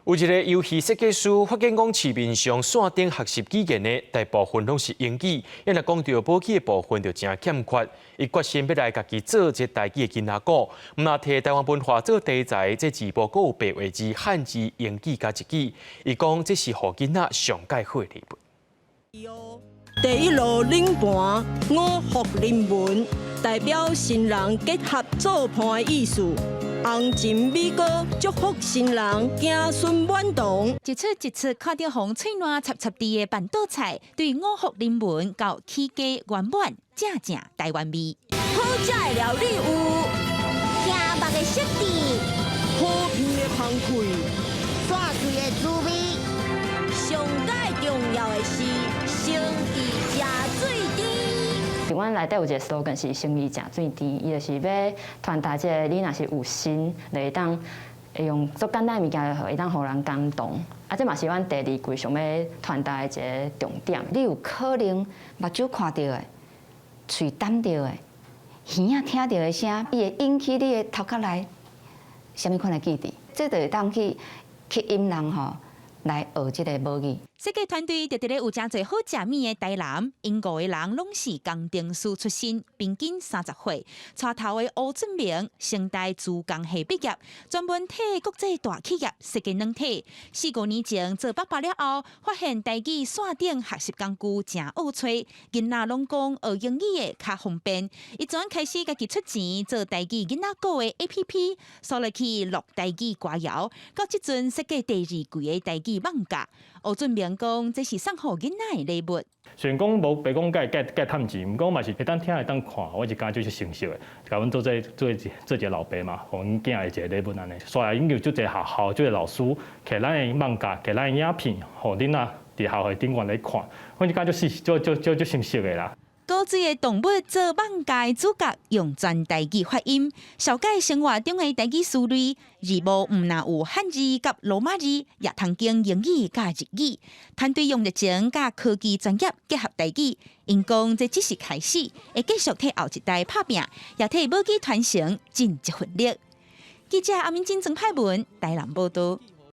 有一个遊戲設計師發現講市面上線頂學習語言的大部分攏是英語，伊若講著母語的部分就誠欠缺。伊決心欲來家己做一个台語的囡仔鼓，毋但提台灣文化做題材，這字幕閣有白話字、漢字、英語佮日語。伊講這是予囡仔上蓋好的禮物。第一路領盤五福臨門，代表新人結合做伴的意思。紅情米糕祝福新人子孫滿堂。一出一出看著予人喙瀾插插滴的辦桌菜，對五福臨門到起家圓滿，正正台灣味。好食的料理有聽目的設置，好味的芳氣，煞水的滋味。上蓋重要的是誠意誠水甜。阮內底有一个 slogan 是誠意誠水甜，伊就是欲傳達這个你若是有心，就會當會用足簡單的物件就會當予人感動。啊，這嘛是阮第二季想欲傳達的一个重點。你有可能目睭看著的，喙澹著的，耳仔聽著的聲，伊會引起你的頭殼內啥物款的記憶？這就會當去吸引人吼來學這个母語。設計團隊佇佇咧有誠濟好食物的台南，𪜶五个人攏是工程師出身，平均30歲。帶頭的吳俊明，成大資工系畢業，專門替國際大企業設計軟體。四五年前做爸爸了後，發現台語線頂學習工具誠惡揣，囡仔攏講學英語的較方便。伊昨開始家己出錢做台語囡仔鼓的 APP，趖落去錄台語歌謠，到這陣設計第二季的台語網架。吳俊明講，這是送予囡仔的禮物。雖然講無白講蓋蓋蓋趁錢，毋過嘛是會當聽會當看，我是感覺就是成熟的。共阮做這做做一个老爸嘛，予阮囝的一个禮物按呢。煞來𪜶有足濟學校，足濟老師，摕咱的網架，摕咱的影片，予囡仔佇學校頂懸咧看，阮就感覺是足足足足心適的啦。古錐的動物做網架的主角，用全台語發音，紹介生活中的台語詞彙，字幕毋但有漢字佮羅馬字，也通經英語佮日語。團隊用熱情佮科技專業結合台語，𪜶講這只是開始，會繼續替後一代拍拚，也替母語傳承盡一份力。記者阿明金曾派文台南報道。